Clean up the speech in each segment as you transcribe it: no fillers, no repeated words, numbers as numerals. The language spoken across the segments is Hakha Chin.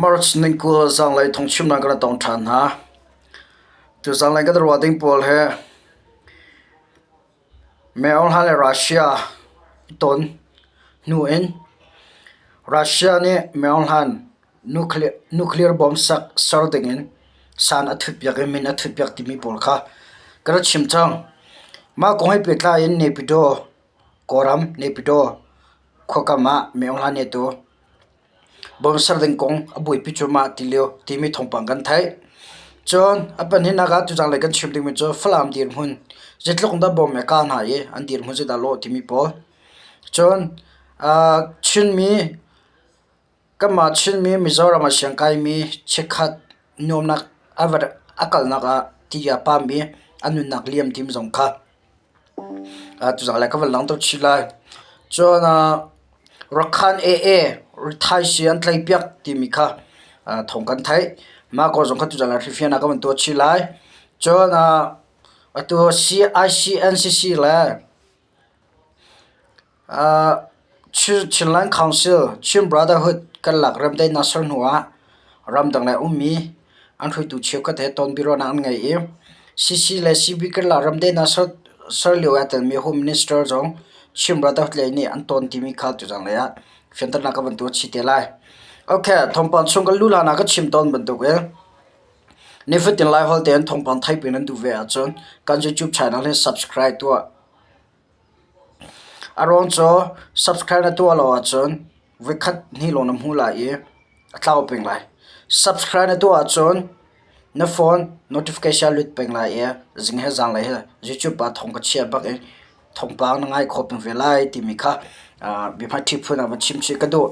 March ni 20 zanlei thawngchimnak kan tong ṭhan hna. Tu zanlei kan ruah ding pawl hi Myanmar le Russia i ton hnu in Russia nih Myanmar nuclear bomb sak ser dingin san a thutpiak i min a thutpiak timi pawl kha ka rak chim cang. Mah kong he pehtlai in Naypyidaw Kawlram Naypyidaw khuakam ah Myanmar nih atu Bomb ser ding kong a buaipi cuahmah ti lio timi thawngpang kan theih. Cun a pahnihnak ah tuzanglei kan chim dingmi cu Falam dirhmun zeitluk in dah bomb a kah hna i an dirhmun zeidah a lawh timi pawl. Cun Chinmi kanmah Chinmi Mizoram ah siangkaimi chikkhat nuamnak a va a kalnak ah ti a pam i a nunnak liam timi zong kha Tuzaan le ka van langhter chih lai. Cun Rakhan AA rithaisii an tleipiak timi kha thawng kan theih. Mah kong zong kha tuzaan le hrifian ah ka van tuah chih lai. Cun atu CICNCC le Chinland Council, Chin Brotherhood kan lak remdaihnak ser hnu ah ramdang le ummi an hruaitu cheukhat he tonbiaruahnak an ngei i CC le CB kan lak remdaihnak ser lio ah telmi Home Minister zong Chin Brotherhood lei nih an ton timi kha tuzanglei ah fianternak ka van tuah chih te lai. Okay, thawngpang chung kan luh hlan ah ka chim tawn bantuk in nifatin Laiholh tein thawngpang theih peng nan duh ve ahcun kan YouTube channel hi subscribe tuah. A ruang cu subscribe na tuah lo ahcun voikhat hnih lawng na hmuh lai i a tlau peng lai. Subscribe na tuah ahcun na phone notification a lut peng lai i zing he zanlei he YouTube ah thawng ka chiah bak i thawngpang na ngai khawh peng ve lai timi kha biahmaiṭhi phun ah va chim chih ka duh.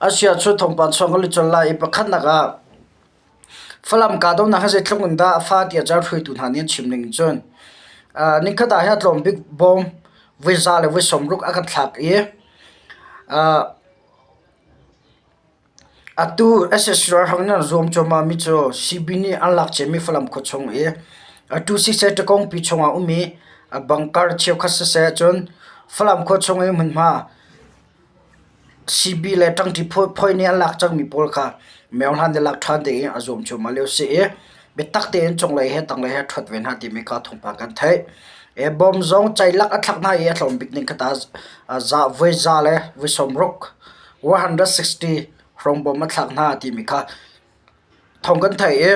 Asiahcun thawngpang chuak ka lut colh lai i pakhatnak ah Falam kahdohnak hi zeitluk in dah a fah tiah caan hruaitu hna nih an chim ning cun nikhat ah hin a tlawm bik bawm voi za le voi 60 a kan thlak i atu sac ralhrang nih an zuam cuahmah mi cu CB nih an lak ciami Falam khua chung i atu siseh Ṭakongpi chungah ummi bunker cheukhat siseh cun Falam khua chung i hmunhma CB le ṭangṭi phawi nih an lak cangmi pawl kha myohlan nih lak ṭhan dingin a zuam cuahmah lio a si i biatak tein cunglei he tanglei he ṭhuat ve hna timi kha thawngpang kan theih. Bom zong ceilak a thlak hna i a tlawm bik ning kha ta voi za le voi 60 160 hrawng bom a thlak hna timi kha thawng kan theih i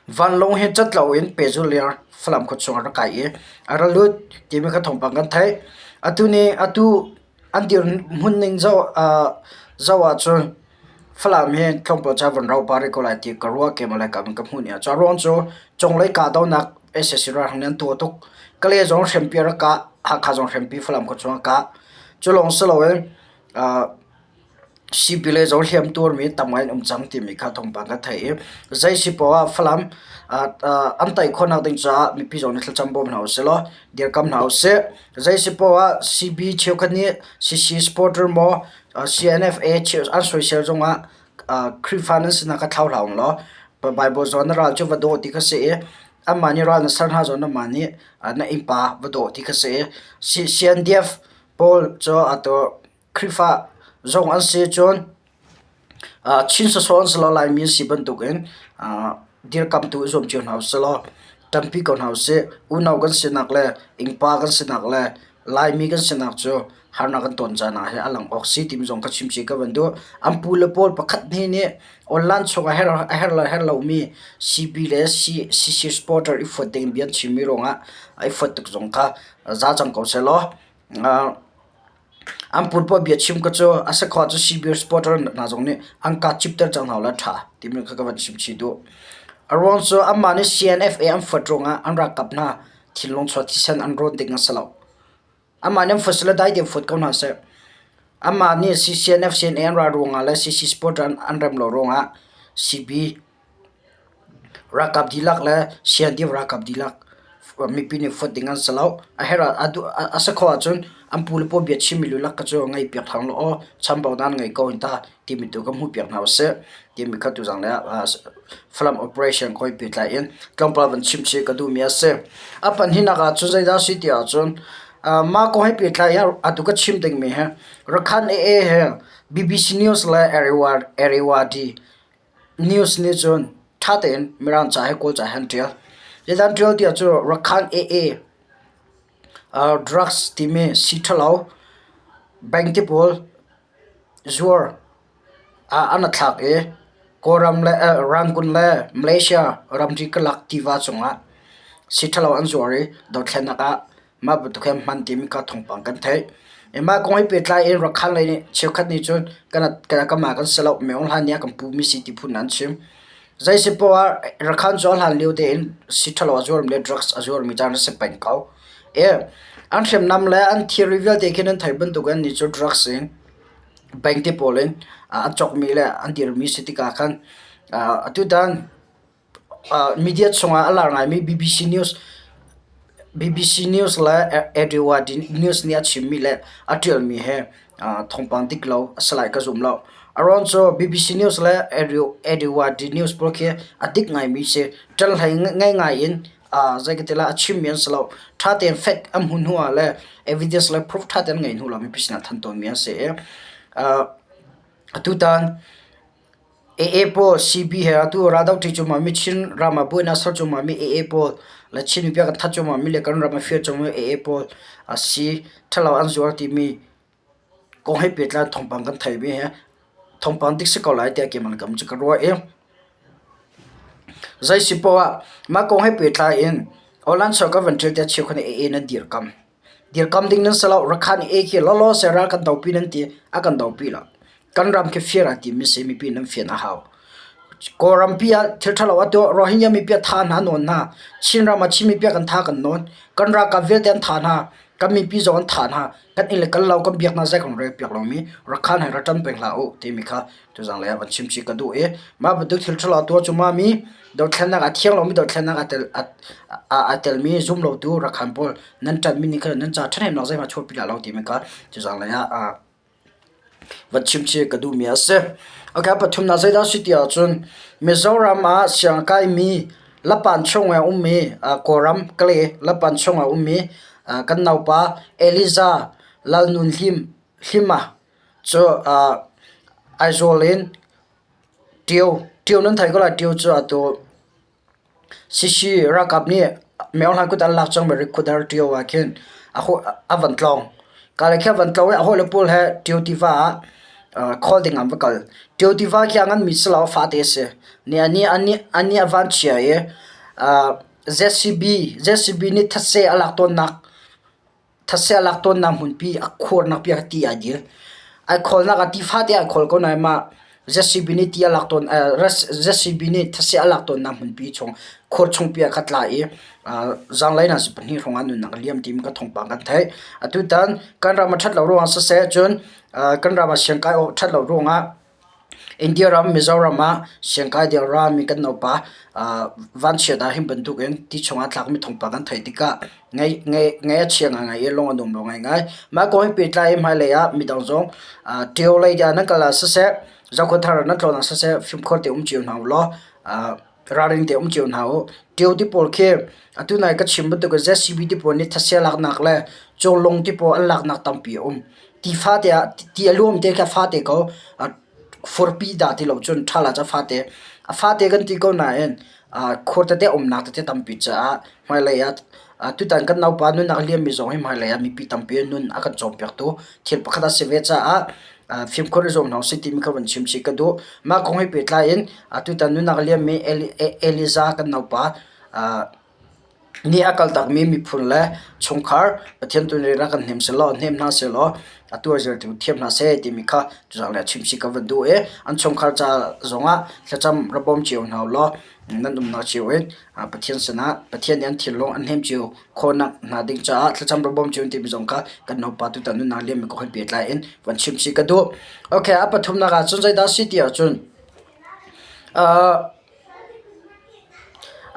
Vanlawng hi cat loin pehzulh Falam khua chung ah rak kai i a ra lut timi kha thawngpang kan theih. Atu ni atu an dirhmun ning zoh zoh ahcun Falam hi tlawmpal ca van rau pah rih ko lai ti ka ruah keimah le ka ka hmuh ni ah. Cu a ruang cu cunglei kahdohnak sac ralhrang nih an tuah tuk. Kalay zong hriampi a rak kah, Hakha zong hriampi Falam khua chung ah a kah. Cu lawng si loin Sipile zong hliamtuarmi tam ngai an um cang timi kha thawngpang kan theih i zei si poah ah Falam an tei khawhnak ding caah mipi zong nih thlacam bawm hna usih law dirkam hna usih. Zei si poah ah CB cheukhat nih CC supporter maw CNFA an soisel zongah Khrihfa nan sinak kha thlau hlah ung law Bible zong na ral cu va daw ti kha si i anmah nih ral na ser hna zong nangmah nih na innpa va daw ti kha si i CNDF pawl cu atu Khrihfa zong an si cun Chin sawsawh an si lo Laimi an si bantukin dirkamtu i zuam cio hna usih law ṭanpi ko hna usih. Unau kan sinak le innpa kan sinak le Laimi kan sinak cu harnak kan ton caan ah hin a lang awk si timi zong ka chim chih ka van duh. An pu le pawl pakhat hnih nih online chung a herh le herh lomi CB le CC supporter i fuat ding bia an chimmi ruangah i fuat tuk zong kha za cang ko sehlaw An purpawh biachim ka cu a si kho ahcun CB supporter hna zong nih an ka cipter cang hna la ṭha timi kha ka van chim chih duh. A ruang cu anmah nih CNFA an fuat ruangah an ralkap hna thinlung chuah thisen an rawn ding a si lo. Anmah nih an fuat sile dai tein fuat ko hna seh. Anmah nih CNF CNA an ral ruangah le CC supporter an rem lo ruangah CB Ralkap dihlak le siandip ralkap dihlak mipi nih fuat ding an si lo. A herh ah a si khawh ahcun an pu le pawl bia chimmi lulak kha cu ngaihpiak hlang law aw chambau nan ngei ko hin ta timi tu ka hmuhpiak hna usih timi kha tuzang le ah Falam operation kong he pehtlai in tlawmpal van chim chih ka duhmi a si. A pahnihnak ah cun zeidah a si ti ahcun. Mah kong he pehtlai in atu ka chim dingmi hi Rakhan AA he BBC News le Irrawaddy News nih cun ṭha tein Mirang ca he Kawl ca he an ṭial. Zeidah an ṭial tiah cu Rakhan AA drugs timi sii ṭhalo bank te pawl zuar ah an i thlak i Kawlram le Rangoon le Malaysia ramri karlak tiva cungah sii ṭhalo an zuar i dothlennak ah mah bantuk hi an hman timi kha thawngpang kan theih. Mah kong he pehtlai in Rakhan lei nih cheukhat nih cun kanmah kan si lo, Myo Hlan nih a kan puhmi si ti phun an chim. Zei si poah ah Rakhan cu a hlan lio tein sii ṭhalo a zuarmi le drugs a zuarmi caan a si peng ko. An hriamnam le an thilri vialte khi nan theih bantuk in annih cu drugs in bank te pawl in an cawkmi le an dirmi si tikah khan atutan media chungah a lar ngaimi BBC News BBC News le Irrawaddy News nih a chimmi le a ṭialmi he thawngpang dik lo a si lai ka zum lo. A ruang cu BBC News le Irrawaddy News pawl khi a dik ngaimi si. Ṭanhlei ngei ngai in zei ka ti lai a chimmi an si lo. Ṭha tein fact an hmuh hnu ah le evidence le proof ṭha tein an ngeih hnu lawng mipi sinah thanh tawnmi an si i atutan AA pawl CB he atu raldohṭi cuahmahmi Chin ram ah buainak ser cuahmahmi AA pawl le Chin mipi a kan that cuahmahmi le kan ram a fir cuahmahmi AA pawl a si ṭhalo an zuar timi kong he pehtlai thawngpang kan theihmi hi thawngpang dik si ko lai tiah keimah le kam cu ka ruah i zei si poah ah mah kong he pehtlai in online chuak ka van ṭial tiah cheukhat nih AA nan dirkam. Dirkam ding nan si lo. Rakhan i khi lawlaw seh ral kan dopi nan ti a kan dopi lo. Kan ram khi fir a timi si mipi nan fian a hau. Kawlrampi ah thil ṭhalo a tuah Rohingya mipi a tha hna nawn hna. Chin ram ah Chin mipi ah kan tha kan nawn. Kan ralkap vialte an tha hna. Kan mipi zong an tha hna. Kan inn le kan lo kan biaknak zei kan rel piak lomi Rakhan he ra ṭan peng hlah u timi kha tuzang lei ah van chim chih ka duh i mah bantuk thil ṭhalo a tuah cu mah mi dothlennak a thiang lomi dothlennak a telmi zumlotu Rakhan pawl nan ṭanhmi nih khan nan ca ṭhahnemnak zeihmanh a chuahpi lai lo timi kha tuzang lei ah van chim chih ka duhmi a si. Okay, pathumnak zeidah a si ti ahcun Mizoram ah siang a kaimi Lapan chung ah a ummi Kawlram Kale Lapan chung ah a ummi kan naupa Eliza Lalnun Hlim Hlima cu Aizawl in Ṭio Ṭio nan thei ko lai Ṭio cu atu Sisi ralkap nih Myo Hlan kut an lak cangmi Rikhudar Ṭio ah khin a van tlawng. Ka le khi a van tlawng i a hawile pawl he Ṭio tiva ah khawl ding an va kal. Ṭio tiva khi a nganmi si lo a fate a si. Anih a van chia i ZCB ZCB nih thetse a lak tawnnak Thase a lak tawnnak hmunpi a khuarnak pi ah ti ai dil. Ai khawlnak ah ti fate ai khawl ko nain mah ZCB nih ti a lak tawn ZCB nih thase a lak tawnnak hmunpi chung khur chungpi ah kha tla i zaanglei nazi pahnih hrawng ah nunnak a liam timi ka thawngpang kan theih. Atutan kan ram a ṭhat lo ruangah siseh cun kan ram ah siangkai awk ṭhat lo ruangah India ram Mizoram ah siangkai ding a rami kan naupa vanchiat ah hi bantukin ti chungah tlakmi thawngpang kan theih tikah ngaih a chia ngaingai i lung a nuam lo ngaingai. Mah kong he pehtlai in hmailei ah midang zong ṭio lei ah nan kal ah siseh, Zokhawthar ah nan tlawn ah siseh fimkhur te um cio hna u law ralring te um cio hna u. Ṭio ti pawl khi atu nai ka chim bantuk in ZCB ti pawl nih thase laknak le cawlung ti pawl an laknak tampi a um. Ti fate ah ti a luam te kha fate ko furpi dah ti lo cun ṭhal ah cun fate a fate kan ti ko nain khur tete umnak tete tampi caah hmailei ah tutan kan naupa nunnak a liammi zong hi hmailei ah mipi tampi nun a kan cawnpiaktu thil pakhat a si ve caah fimkhur i zuam hna usih timi kha van chim chih ka duh. Mah kong he pehtlai in tutan nunnak a liammi Eliza kan naupa nih a kaltakmi miphun le chungkhar Pathian tu nih rak kan hnem sehlaw hnem hna sehlaw a tuarzir tu thiam hna seh timi kha tuzang le chimchih ka van duh i an chungkhar ca zongah thlacam ra bawm cio hna ulaw nan umnak cio in Pathian sinah Pathian nih an thinlung an hnem cio khawhnak hna ding caah thlacam ra bawm cio timi zong kha kan naupa tutan nunnak liammi kong he pehtlai in van chimchih ka duh. Okay, a pathumnak ah cun zeidah a si ti ahcun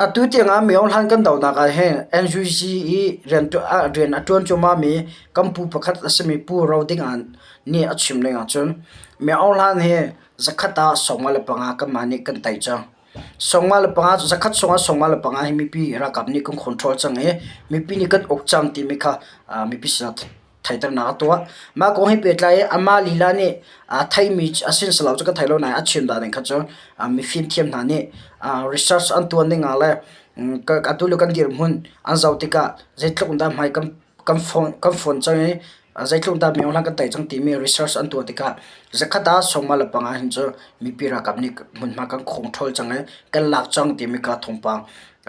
Atu tiangah miohlan kan dohnak ah hin NUG i rian a ṭuan cuahmahmi kan pu pakhat a simi Pu Ro Ding An nih a chim ning ahcun miohlan hi zakhat ah 55 kanmah nih kan tei cang. 55 cu zakhat chungah 55 hi mipi ralkap nih kan control cang i mipi nih kan uk cang timi kha mipi sinah theihternak a tuah. Mah kong he pehtlai i amah lila nih aa theimi a sin si lo cu ka thei lo nain a chim dah ning kha cu mifim thiam hna nih research an tuan ning ah le atu lio kan dirhmun an zoh tikah zeitluk in dah hmai kan kan phone cang i zeitluk dah Myo Hlang kan tei cang timi research an tuah tikah zakhat ah 55 hin cu mipi ralkap nih hmunhma kan control cang i kan lak cang timi kha thawngpang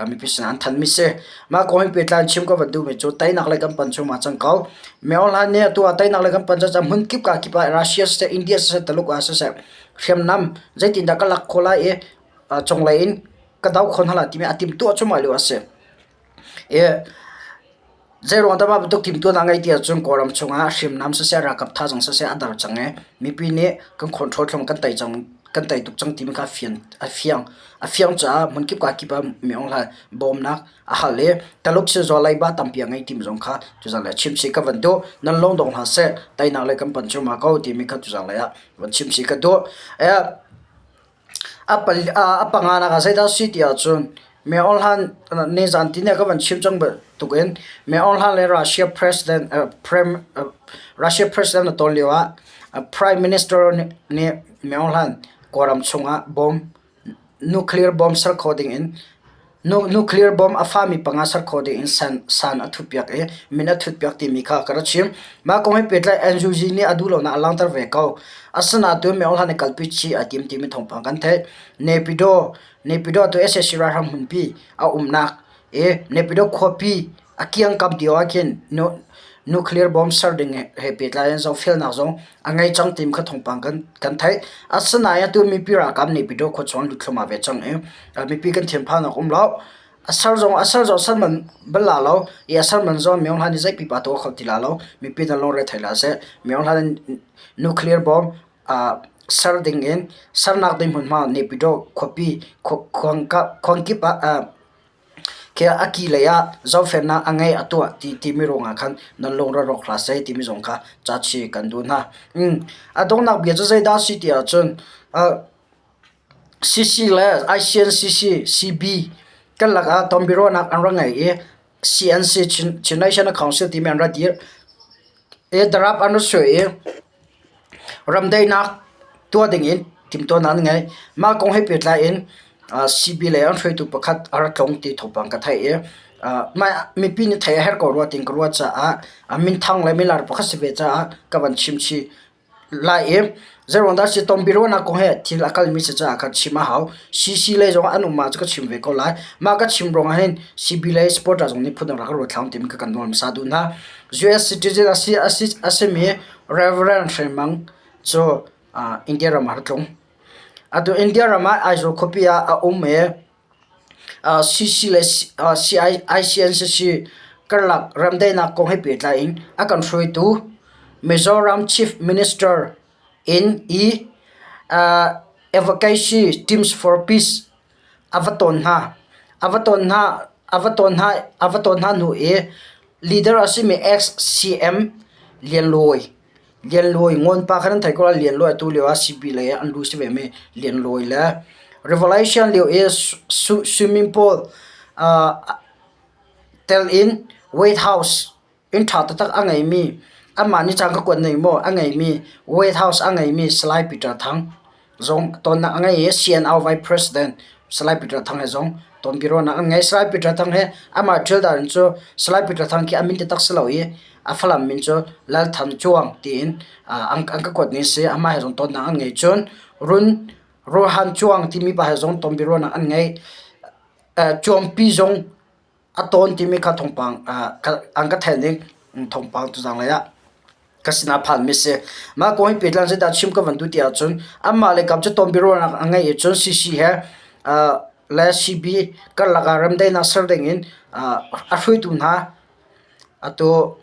mipi sinah an thanmi si. Mah kong hi pehtlai in chim ka van duhmi cu teinak lei kan pan cuahmah cang ko. Myo Hlan nih atu ah teinak lei kan pan cang hmun kip ka kip ah Russia siseh India siseh Taluk ah siseh hriamnam zeitindah ka lak khawh lai i cunglei in ka doh khawh hna lai timi a timhtuah cuahmah lio a si. Zeiruang dah mah bantuk timhtuahnak a ngeih ti ahcun Kawlram chungah hriamnam siseh ralkap thazaang siseh a dar cang i mipi nih kan control thluahmah kan tei cang kan tei tuk cang timi kha a fiang. A fiang caah hmunkip kakip ah mi Aung Hlaing bawmnak a hal i Taluk sezua leiba tampi a ngei timi zong kha tuzanlei ah chim chih ka van duh. Nan lung dong hlah seh, teinak lei kan panh cuahmah ko timi kha tuzanlei ah van chim chih ka duh. A panganak ah zeidah a si ti ahcun Min Aung Hlaing nizan tihni ah ka van chim cang bantukin Min Aung Hlaing le Russia President Russia President a ton lio ah Prime Minister nih Min Aung Hlaing Kawlram chungah bomb nuclear bomb ser kho dingin nuclear bomb a fami panga ser kho dingin san a thutpiak i min a thutpiak timi kha ka rak chim. Mah kong he pehtlai NUG nih a duh lonak a langhter ve ko. Asinain Min Aung Hlaing nih kalpi chih ai tim timi thawngpang kan theih. Naypyidaw Naypyidaw tu sac ralhrang hmunpi a umnak i Naypyidaw khuapi a kiangkam dio ah khin nuclear bomb ser ding he pehtlai in zohfelnak zong a ngei cang timi kha thawngpang kan theih. Asinain atu mipi ralkap Naypyidaw khua chung an lut thluahmah ve cang i mipi kan thinphannak um lo. A ser zong a ser zong ser man bal la lo i a ser man zong Min Aung Hlaing nih zei pipa tuah kho ti la lo. Mipi nan lungre thei hlah seh. Min Aung Hlaing nuclear bomb ser ding in sernak ding hmunhma Naypyidaw khuapi khuangkip ah khi a ki lei ah zohfennak a ngei a tuah ti timi ruangah khan nan lungre rawk hlah seh timi zong kha ca chih kan duh hna. A donghnak bia cu zeidah a si ti ahcun CC le ICNCC CB kan lakah tonbiaruahnak an rak ngei i CNC Chin National Council timi an rak dirh i darap an rak suai i ramdaihnak tuah dingin timhtuahnak an ngei. Mah kong he pehtlai in CB lei an hruaitu pakhat a rak tlung ti thawngpang ka theih i mah mipi nih theih a herh ko rua tiin ka ruah caah minthang le milar pakhat si ve caah ka van chim chih. Lai i zeiruang dah si tonbiaruahnak kong he thil a kalmi si caah khan chim a hau. CC lei zong an um ah cu ka chim ve ko lai. Mah ka chim ruangah hin CB lei supporter zong nih phundang rak ka ruat hlah timi ka kan nawl hmasa duh hna. US citizen a si a si a simi Reverend Hre Mang cu India ram ah a tlung. Atu India ram ah Aizawl khuapi ah a um i CC le ICNCC karlak remdaihnak kong he pehtlai in a kan hruaitu Mizoram Chief Minister in i Advocacy Teams for Peace a va tawn hna. A va tawn hna a va tawn hna a va tawn hna hnu i leader a simi ex-CM Lian Luai Lian Luai Ngawnpa kha nan theih ko lai Lian Luai atu lio ah CB lei ah an lu si ve mi Lian Luai le Revelation lio i swimming pool tel in White House inn ṭha taktak a ngeimi amah nih caan ka kuat nei maw a ngeimi White House a ngeimi Salai Peter Thang zong tonnak a ngei i CNO Vice President Salai Peter Thang he zong tonbiaruahnak an ngei. Salai Peter Thang he amah ṭial dan in cu Salai Peter Thang khi a min taktak si lo i a Falam min cu Lal Than Cuang tiin an ka kuat ni a si. Amah he zong tonnak an ngei. Cun Run Rohan Cuang timi pa he zong tonbiaruahnak an ngei. Cuangpi zong a tawn timi kha thawngpang an ka theih ning thawngpang tuzang lei ah ka sinah phanmi si. Mah kong hi pehtlai zeidah chim ka van duh ti ahcun anmah le kam cu tawn biaruahnak a ngeih i cun CC he le CB karlak ah remdaihnak ser ding in a hruaitu hna atu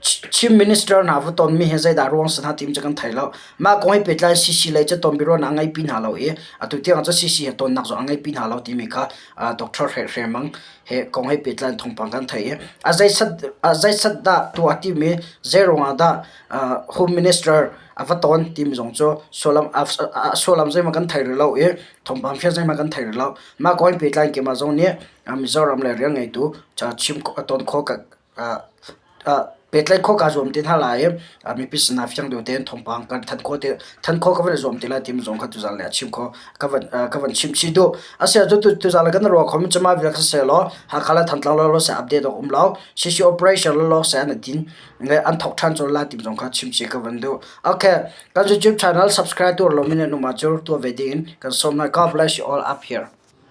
Chin Minister hna va tonmi hi zeidah ruang si hna ti cu kan thei lo. Mah kong he pehtlai CC lei cu tonbiaruahnak a ngeipi hna lo i atu tiang cu CC he tonnak zong a ngeipi hna lo timi kha Dr. Hre Hre Mang he kong he pehtlai in thawngpang kan theih i a zeisat dah tuah timi zeiruangah dah Home Minister. A va tawn timi zong cu sullam a sullam zeihmanh kan thei rih lo i thawngpang fiang zeihmanh kan thei rih lo. Mah kong in pehtlai in keimah zong nih Mizoram lei rian ngeitu chim tawn khawh pehtlaih khawh kaa zuam te hna lai i mipi sinah fiang deuh tein thawngpang kan thanh khawh te thanh khawh ka van i zuam te lai timi zong kha tuzaan lei ah chim khawh ka van ka van chimh chih duh. Asiah cu tuzaan lei kan ruah khomi cu mah vial kha seh law Hakha le Thantlang lawlaw seh update awk um lo. CC operation lawlaw seh an i din le an thawk ṭhan colh lai timi zong kha chim chih ka van duh. Okay, kan YouTube channel subscribe tuah lomi nan um ahcun tuah ve ding in kan sawm hna. God bless you all up here.